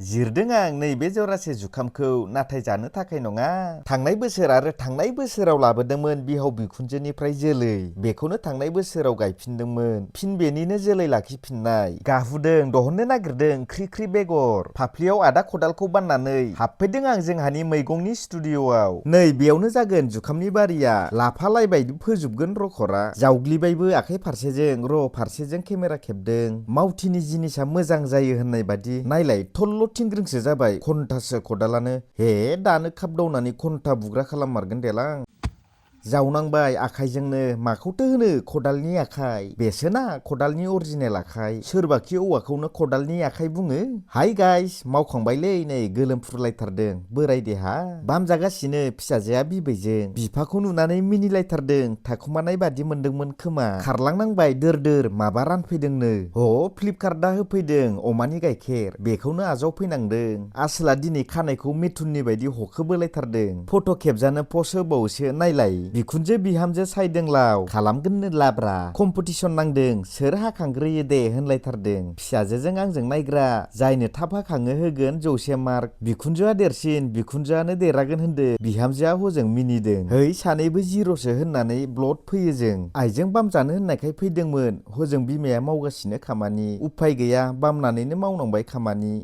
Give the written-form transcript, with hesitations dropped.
जिरदों आं नैबे जरासे जुखामखौ नाथाय जानो थाखाय नङा। थांनाय बोसोर आरो थांनाय बोसोराव लाबोदोंमोन बिहाव बिखुनजोनिफ्राय जोलै। बेखौनो थांनाय बोसोराव गायफिनदोंमोन। फिन बेनिनो जोलै लाखिफिननाय। गाहुदों दहननो नागिरदों ख्रि ख्रि बेगर। फाफ्लियाव आदा खदालखौ बाननानै हाबफैदों आं जोंहानि मैगंनि स्टुडिअ'आव। नै बेयावनो जागोन जुखामनि बारिया। लाफालायबाय फोजोबगोन रखरा। जावग्लिबायबो आखाइ फारसेजों फारसेजों केमेरा खेबदों। मावथिनि जिनिसा मोजां जायो होननाय बादि नायलाय थल्ल' थिंग्रिंसो जाबाय घन्टासो खदालानो। हे दानो खाब दावनानै घन्टा बुग्रा खालाममारगोन देलां। जावनांबाय आखाइजोंनो माखौथो होनो खदालनि आखाइ। बेसोना खदालनि अरिजिनेल आखाइ। सोरबाखि औवाखौनो खदालनि आखाइ बुङो। हाय गाइस मावखांबायलै नै गोलोमफ्रुलायथारदों बोराय देहा। बामजागासिनो फिसाजोआ बिबैजों। बिफाखौ नुनानै मिनिलायथारदों थाखुमानाय बादि मोनदोंमोन खोमा। खारलांनांबाय दोर दोर माबा रानफैदोंनो। ह फ्लिपकार्टआ होफैदों अमानि गाइखेर। बेखौनो आजावफैनांदों। आसोला दिनै खानायखौ मिथुननि बायदि हखोबोलायथारदों। फट' खेबजानो पस्ट होबावोसो नायलाय। बिखुनजो बिहामजो सायदोंलाव खालामगोननो लाब्रा। कम्पिटिसन नांदों सोर हाखांग्रोयो दे होनलायथारदों। फिसाजोजों आंजों नायग्रा जायनो थाब हाखाङो होगोन 100 मार्क। बिखुनजोआ देरसिन बिखुनजोआनो देरहागोन होनदों। बिहामजोआ हजों मिनिदों। है सानैबो जिर'सो होननानै ब्लड फैयो जों। आइजों बामजानो होननायखाय फैदोंमोन। हजों बिमाया मावगासिनो खामानि। उफाय गैया बामनानैनो मावनांबाय खामानि।